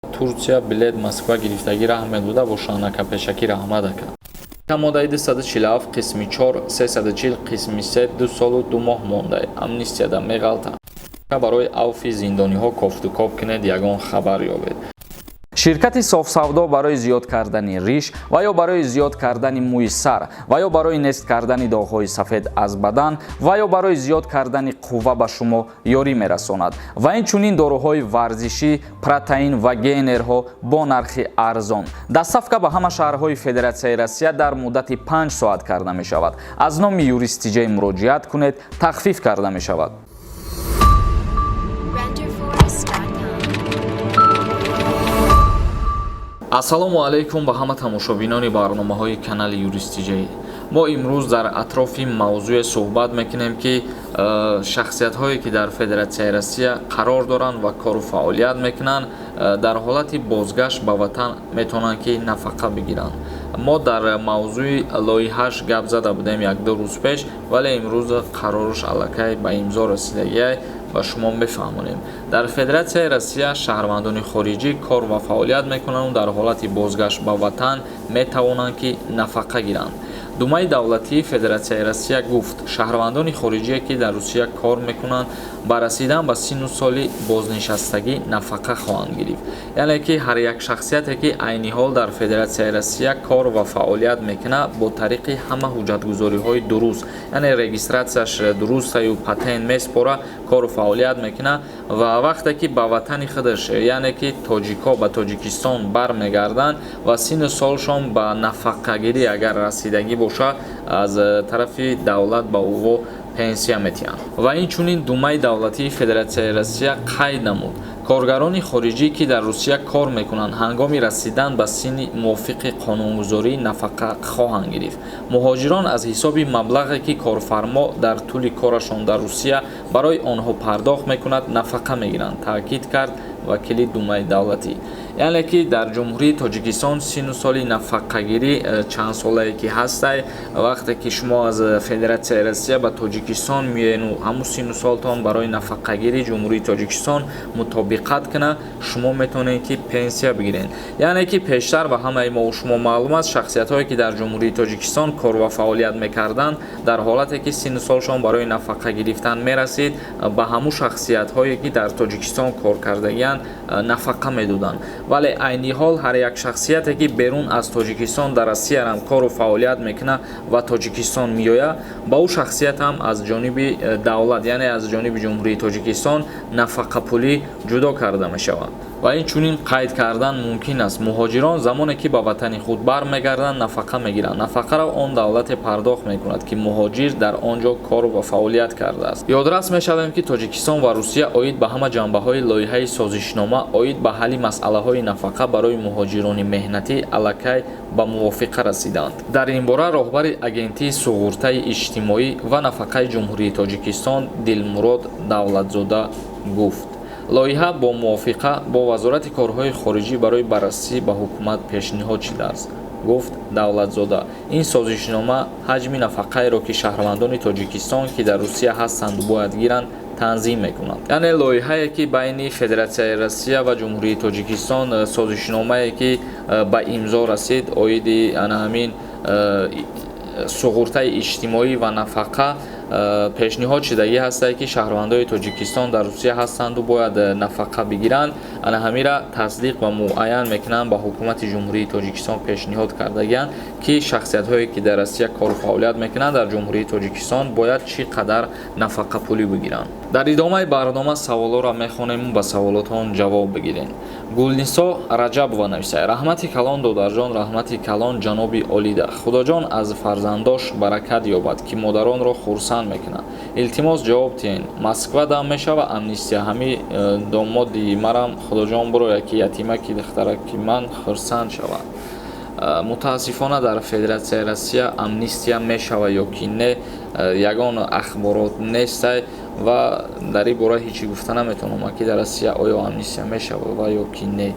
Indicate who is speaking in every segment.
Speaker 1: Турция билет Москва гирифтагӣ раҳ медода бошанд, ака, пешакӣ раҳмат, ака. Моддаи 247 қисми 4, 340 қисми 3, 2 солу 2 моҳ монда, амнистияда меғалта. Барои авфи зиндониҳо кофтукоб кунед, ягон хабар ёбед. Ширкати Софсавдо барои зиёд кардани риш ва ё барои зиёд кардани мӯи сар ва ё барои нест кардани доғҳои сафед аз бадан ва ё барои зиёд кардани қувва ба шумо ёрӣ мерасонад ва инчунин доруҳои варзишӣ, протеин ва гейнерҳо бо нархи арзон. Доставка ба ҳама шаҳрҳои Федератсияи Россия дар муддати 5 соат карда мешавад. Аз номи Юрист Тиҷай муроҷиат кунед, тахфиф карда мешавад.
Speaker 2: Renderforest.com.
Speaker 1: Ассалому алайкум ба ҳама тамошобинони барномаҳои канали Юрист Тиҷай. Мо имрӯз дар атрофи мавзӯе суҳбат мекунем, ки шахсиятҳое, ки дар Федератсияи Россия қарор доранд ва кору фаъолият мекунанд, дар ҳолати бозгашт ба ватан метавонанд, ки нафақа бигиранд. Мо дар мавзӯи лоиҳааш гап зада будем як-ду рӯз пеш, вале имрӯз қарораш аллакай ба имзо расидагиай, ба шумо мефаҳмонем. Дар Федератсияи Россия шаҳрвандони хориҷӣ кор ва фаъолият мекунанд, дар ҳолати бозгашт ба ватан метавонанд, ки нафақа гиранд. Думаи давлатии Федератсияи Россия гуфт, шаҳрвандони хориҷие, ки дар Русия кор мекунанд, ба расидан ба синну соли бознишастагӣ нафақа хоҳанд гирифт. Яъне ки ҳар як шахсияте, ки айни ҳол дар Федератсияи Россия кор ва фаъолият мекунад бо тариқи ҳама ҳуҷҷатгузориҳои дуруст, яъне регистратсияш дурустаю патент меспора, кору фаъолият мекунад ва вақте ки ба ватани худаш, яъне ки тоҷикҳо ба Тоҷикистон бармегарданд ва синну солшон ба нафақагирӣ агар расидагӣ бошад, аз тарафи давлат ба ӯво пенсия метиҳанд. Ва инчунин Думаи давлатии Федератсияи Россия қайд намуд, коргарони хориҷӣ, ки дар Русия кор мекунанд, ҳангоми расидан ба синни мувофиқи қонунгузорӣ нафақа хоҳанд гирифт. Муҳоҷирон аз ҳисоби маблағе, ки корфармо дар тӯли корашон дар Русия барои онҳо пардохт мекунад, нафақа мегиранд, таъкид кард вакили Думаи давлатӣ. Яъне ки дар Ҷумҳурии Тоҷикистон синну соли нафақагирӣ чанд солае ки ҳастай, вақте ки шумо аз Федератсияи Россия ба Тоҷикистон меоену ҳамун синну солтон барои нафақагирии Ҷумҳурии Тоҷикистон мутобиқат кунад, шумо метавонед, ки пенсия бигиред. Яъне ки пештар ба ҳамаи мо шумо маълум аст, шахсиятҳое, ки дар Ҷумҳурии Тоҷикистон кор ва фаъолият мекарданд, дар ҳолате ки синну солшон барои нафақа гирифтан мерасид, ба ҳамун шахсиятҳое, ки дар Тоҷикистон кор кардагианд, нафақа медоданд. Вале айни ҳол ҳар як шахсияте, ки берун аз Тоҷикистон дар Россиярам кору фаъолият мекунад ва Тоҷикистон меояд, ба ӯ шахсият ҳам аз ҷониби давлат, яъне аз ҷониби Ҷумҳурии Тоҷикистон, нафақапулӣ ҷудо карда мешавад. Ва инчунин қайд кардан мумкин аст, муҳоҷирон замоне ки ба ватани худ бармегарданд, нафақа мегиранд. Нафақаро он давлате пардохт мекунад, ки муҳоҷир дар он ҷо кор ва фаъолият кардааст. Ёдрас мешавем, ки Тоҷикистон ва Русия оид ба ҳама ҷанбаҳои лоиҳаи созишнома оид ба ҳалли масъалаҳои нафақа барои муҳоҷирони меҳнатӣ аллакай ба мувофиқа расиданд. Дар ин бора роҳбари Агентии суғуртаи иҷтимоӣ ва нафақаи Ҷумҳурии Тоҷикистон Дилмурод Давлатзода гуфт. Лоиҳа бо мувофиқа бо Вазорати корҳои хориҷӣ барои баррасӣ ба ҳукумат пешниҳод шудааст, гуфт Давлатзода. Ин созишнома ҳаҷми нафақаеро, ки шаҳрвандони Тоҷикистон, ки дар Русия ҳастанд, бояд гиранд, танзим мекунад. Яъне лоиҳае, ки байни Федератсияи Россия ва Ҷумҳурии Тоҷикистон созишномае, ки ба имзо расид оиди ана ҳамин суғуртаи иҷтимоӣ ва нафақа, пешниҳод шудагӣ ҳастае, ки шаҳрвандои Тоҷикистон дар Русия ҳастанду бояд нафақа бигиранд, ана ҳамира тасдиқ ва муайян мекунанд, ба ҳукумати Ҷумҳурии Тоҷикистон пешниҳод кардагианд, ки шахсиятҳое, ки дар Россия кору фаъолият мекунанд, дар Ҷумҳурии Тоҷикистон бояд чӣ қадар нафақапулӣ бигиранд. Дар идомаи барнома саволҳоро мехонему ба саволотон ҷавоб бигирем. Гулнисо Раҷабова нависад: «Раҳмати калон, додарҷон, раҳмати калон, ҷаноби олида. Худоҷон аз фарзандош баракат ёбад, ки модаронро хурсанд мекунад. Илтимос, ҷавоб диҳен, Москва дам мешава амнистия? Ҳами домоди марам, Худоҷон, бироя, ки ятимаки духтараки ман хурсанд шавад». Мутаассифона, дар Федератсияи Россия амнистия мешава ё ки не, ягон ахборот нестай. Ва дар ин бора ҳечи гуфта наметавонам, ки дар Россия оё амнистия мешавад ва ё ки не.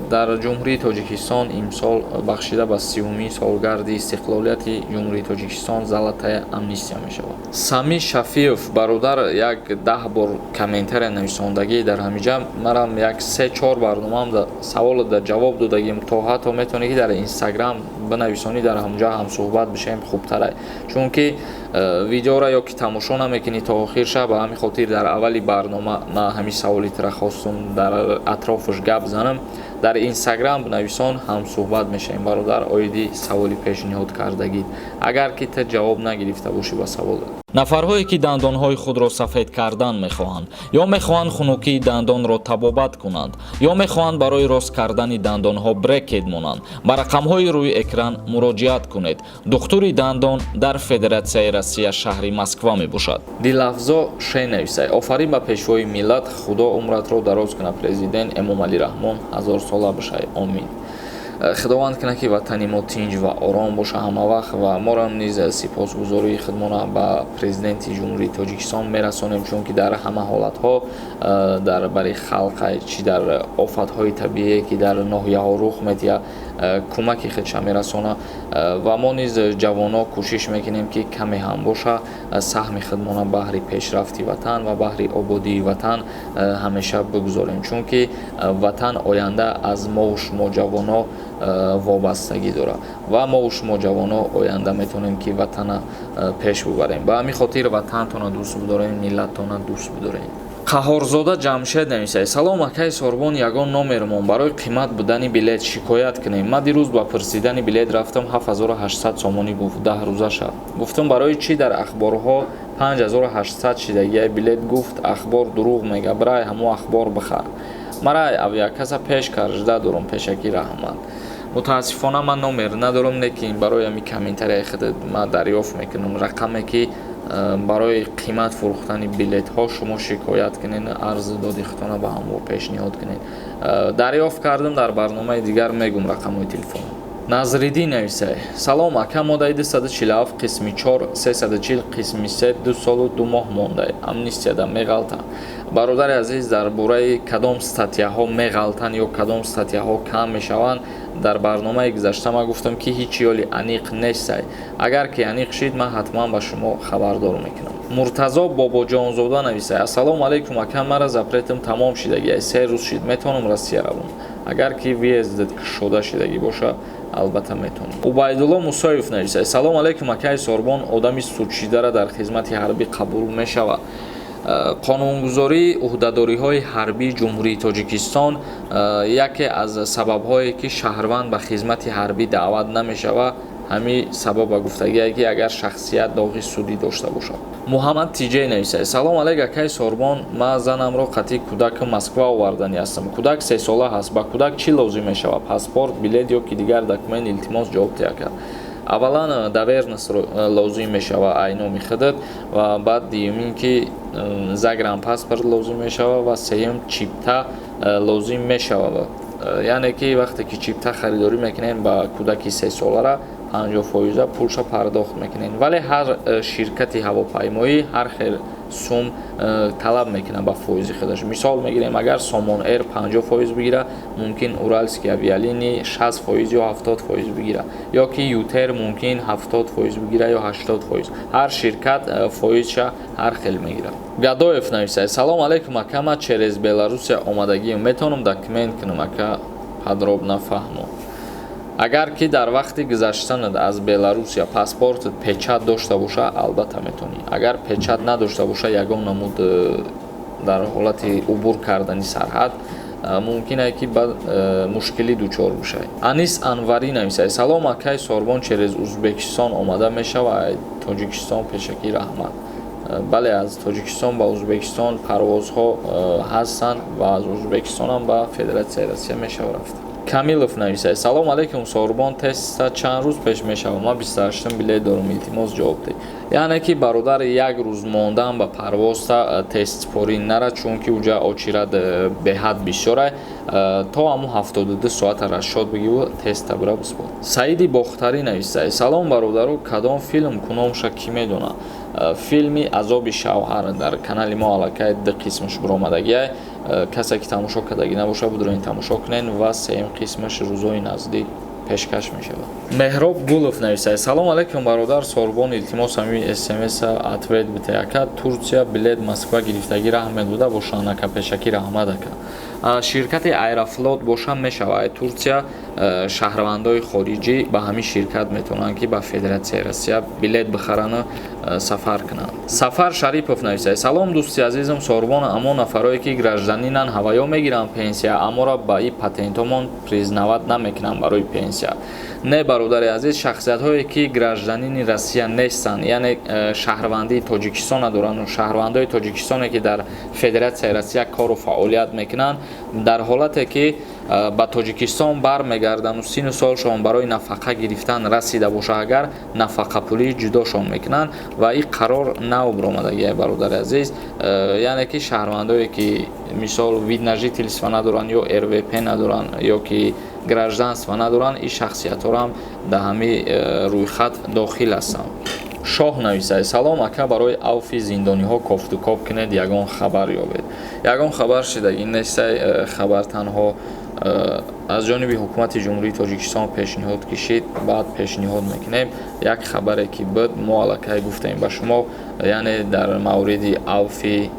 Speaker 1: Дар Ҷумҳурии Тоҷикистон имсол бахшида ба 30-умин солгарди истиқлолияти Ҷумҳурии Тоҷикистон золотая амнистия мешавад. Сами Шафиев, бародар, як 10 бор комментария нависондагӣ дар ҳамиҷа. Марам як се чор барномаам саволо дар ҷавоб додагим. То ҳатто метавонӣ, ки дар Инстаграм бинависонӣ, дар ҳамҷа ҳамсӯҳбат бишавем, хубтарай, чунки видеоро ё ки тамошо намекунӣ то охирша. Ба ҳамин хотир дар аввали барнома ман ҳамин саволи тира хостум дар атрофаш гап занам. Дар Инстаграм бинависон, ҳамсӯҳбат мешавем, бародар, оиди саволи пешниҳод кардагӣ, агар ки ту ҷавоб нагирифта бошӣ ба савол. Нафарҳое, ки дандонҳои худро сафед кардан мехоҳанд ё мехоҳанд хунукии дандонро табобат кунанд, ё мехоҳанд барои рост кардани дандонҳо брекет монанд, ба рақамҳои рӯи экран муроҷиат кунед. Духтури дандон дар Федератсияи Россия, шаҳри Москва мебошад. Дилафзо ше нависай: «Офарин ба пешвои миллат, Худо умратро дароз кунад, президент Эмомалӣ Раҳмон ҳазорсола бошай, омин». Худованд кунад, ки ватани мо тинҷ ва ором боша ҳама вақт. Ва морам низ сипосгузории худмона ба президенти Ҷумҳурии Тоҷикистон мерасонем, чунки дар ҳама ҳолатҳо дар бари халқ, чӣ дар офатҳои табиие, ки дар ноҳияҳо рух медиҳад, кӯмаки худша мерасонад. Ва мо низ, ҷавонҳо, кӯшиш мекунем, ки каме ҳам боша, саҳми худмона баҳри пешрафти ватан ва баҳри ободии ватан ҳамеша бигузорем, чунки ватан оянда аз мову шумо, ҷавонҳо, вобастагӣ дорад ва мову шумо, ҷавонҳо, оянда метавонем, ки ватана пеш бубарем. Ба ҳамин хотир ватантона дӯст бидорем, миллаттона дӯст бидорем. Қаҳорзода Ҷамшед нависад: «Салом, акаи Сорбон, ягон номермон барои қимат будани билет шикоят кунем. Ман дирӯз ба пурсидани билет рафтам, 7800 сомонӣ гуфт, 10 рӯза шав. Гуфтам, барои чӣ дар ахборҳо 5800 шидагия билет? Гуфт, ахбор дурӯғ мега, бирай ҳамо ахбор бихар. Марай авиакасса пеш каржда дорум. Пешакӣ раҳмат». Мутаассифона, ман номер надорам, лекин барои ҳами комментарияи худат ман дарёфт мекунам рақаме, ки барои қимат фурӯхтани билетҳо шумо шикоят кунед, арзу доди худтона ба ҳамво пешниҳод кунед. Дарёфт кардам, дар барномаи дигар мегум рақамҳои телефон. Назриддин нависай: «Салом, ака, моддаи 247 қисми 4, 340 қисми 3, 2 солу 2 моҳ мондай, амнистияда меғалта?» Бародари азиз, дар бораи кадом статьяҳо меғалтанд ё кадом статьяҳо кам мешаванд, дар барномаи гузашта ман гуфтам, ки ҳеҷ ёли аниқ нестай. Агар ки аниқ шид, ман ҳатман ба шумо хабардор мекунам. Муртазо Бобоҷонзода нависай: «Ассалому алайкум, ака, мара запретам тамом шидагиай, 3 рӯз шид, метавонам Россия равам?» Агар ки въездат кушода шидагӣ боша, албатта метавонӣ. Убайдулло Мусоев нависад: «Салом алайкум, акаи Сорбон, одами судшидара дар хизмати ҳарбӣ қабул мешавад?» Қонунгузории ӯҳдадориҳои ҳарбии Ҷумҳурии Тоҷикистон, яке аз сабабҳое, ки шаҳрванд ба хизмати ҳарбӣ даъват намешавад, ҳамин сабаба гуфтагие, ки агар шахсият доғи судӣ дошта бошад. Муҳаммад Тиҷей нависад: «Салом алейк, акаи Сорбон, ман занамро қатъи кӯдаки Москва оварданӣ ҳастам. Кӯдак 3 сола ҳаст. Ба кӯдак чӣ лозим мешавад? Паспорт, билет ё ки дигар документ? Илтимос, ҷавоб диҳ, ака». Аввалан, доверенность лозим мешавад ай номи худат, ва баъд дуюм ин ки загранпаспорт лозим мешавад, ва сеюм чипта лозим мешавад. Яъне ки вақте ки чипта харидорӣ мекунем, ба кӯдаки 3 солара 50 фоиза пулша пардохт мекунем. Вале ҳар ширкати ҳавопаймоӣ ҳар хел сум талаб мекунад ба фоизи худаш. Мисол мегирем, агар Сомон Эйр 50% бигира, мумкин Уральские авиалинии 60% ё 70% бигира, ё ки ЮТэйр мумкин 70% бигира ё 80%. Ҳар ширкат фоизша ҳар хел мегирад. Гадоев нависад: «Салом алейкум, ака, ман через Беларусия омадагиам, метавонам документ кунам, ака, подробно фаҳмо?» Агар ки дар вақти гузаштанат аз Беларусия паспортат печать дошта боша, албатта метавонӣ. Агар печать надошта боша, ягон намуд дар ҳолати убур кардани сарҳад мумкин ае, ки ба мушкилӣ дучор бошавӣ. Анис Анварӣ нависад: «Салом, акаи Сорбон, через Узбекистон омада мешавад Тоҷикистон? Пешакӣ раҳмат». Бале, аз Тоҷикистон ба Узбекистон парвозҳо ҳастанд ва аз Узбекистонам ба Федератсияи Россия мешавад рафт. Камилов нависад: «Салом алейкум, Сорбон, теста чанд рӯз пеш мешавад? Ман 28-ум билет дорам, илтимос, ҷавоб деҳ». Яъне ки, бародар, як рӯз мондан ба парвозта тестпорӣ нара, чунки уҷа очередь беҳад бисёра. То ҳамун 72 соата расчёт бигиву теста бира биспор. Саиди Бохтарӣ нависад: «Салом, бародаро, кадом филм куномша, кӣ медонад?» Филми «Азоби шавҳар» дар канали мо аллакай ду қисмаш буромадагиай. Касе ки тамошо кардагӣ набоша, будроин тамошо кунен ва сеюм қисмаш рӯзои наздик пешкаш мешавад. Меҳроб Гулов нависад: «Салом алейкум, бародар Сорбон, илтимос, ҳамин смса ответ бите. Ака, Турсия билет Москва гирифтагӣ, раҳ медода бошанд, ака? Пешакӣ раҳмат, ака». Ширкати Аэрофлот боша, мешавад. Турсия шаҳрвандои хориҷӣ ба ҳамин ширкат метавонанд, ки ба Федератсияи Россия билет бихарану сафар кунанд. Сафар Шарипов нависад: «Салом, дӯсти азизам Сорбон, аммо нафарое ки гражданинан, ҳаваё мегиранд пенсия, аморо ба и патентомон признавать намекунанд барои пенсия?» Не, бародари азиз, шахсиятҳое ки гражданини Россия нестанд, яъне шаҳрвандии Тоҷикистон надоранд, шаҳрвандои Тоҷикистоне ки дар Федератсияи Россия кору фаъолият мекунанд, дар ҳолате ки ба Тоҷикистон бармегардану сину солшон барои нафақа гирифтан расида боша, агар нафақапулӣ ҷудошон мекунанд ва ин қарор нав баромадагия, бародари азиз. Яъне ки шаҳрвандое ки, мисол, вид на жительство надоранд ё РВП надоранд ё ки гражданство надоранд, ин шахсиятҳоро ҳам дар ҳамин рӯйхат дохил ҳастанд. Шоҳ нависад: «Салом, ака, барои авфи зиндониҳо кофтукоб кунед, ягон хабар ёбед». Ягон хабар шидагӣ нестай. Хабар танҳо аз ҷониби ҳукумати Ҷумҳурии Тоҷикистон пешниҳод кишид, баъд пешниҳод мекунем. Як хабаре ки буд, мо аллакай гуфтем ба шумо, яъне дар мавриди авфи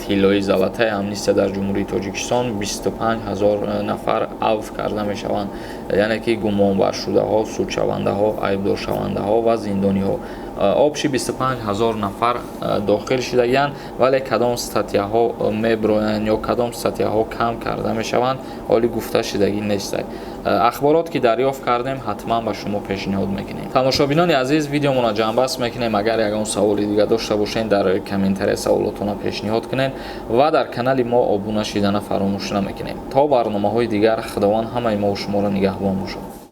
Speaker 1: тиллои, золотая амнистия, дар Ҷумҳурии Тоҷикистон 25 ҳазор нафар авф карда мешаванд, яъне ки гумонбаршудаҳо, судшавандаҳо, айбдоршавандаҳо ва зиндониҳо, общий 25 ҳазор нафар дохил шудагианд. Вале кадом статьяҳо меброянд ё кадом статьяҳо кам карда мешаванд, ҳоли гуфта шудагӣ нестай. Ахборот ки дарёфт кардем, ҳатман ба шумо пешниҳод мекунем. Тамошобинони азиз, видеомонро ҷамъбаст мекунем. Агар ягон саволи дига дошта бошед, дар комментария саволотонро пешниҳод кунед ва дар канали мо обуна шидана фаромӯш намекунем. То барномаҳои дигар, Худованд ҳамаи мову шуморо нигаҳбон бошад.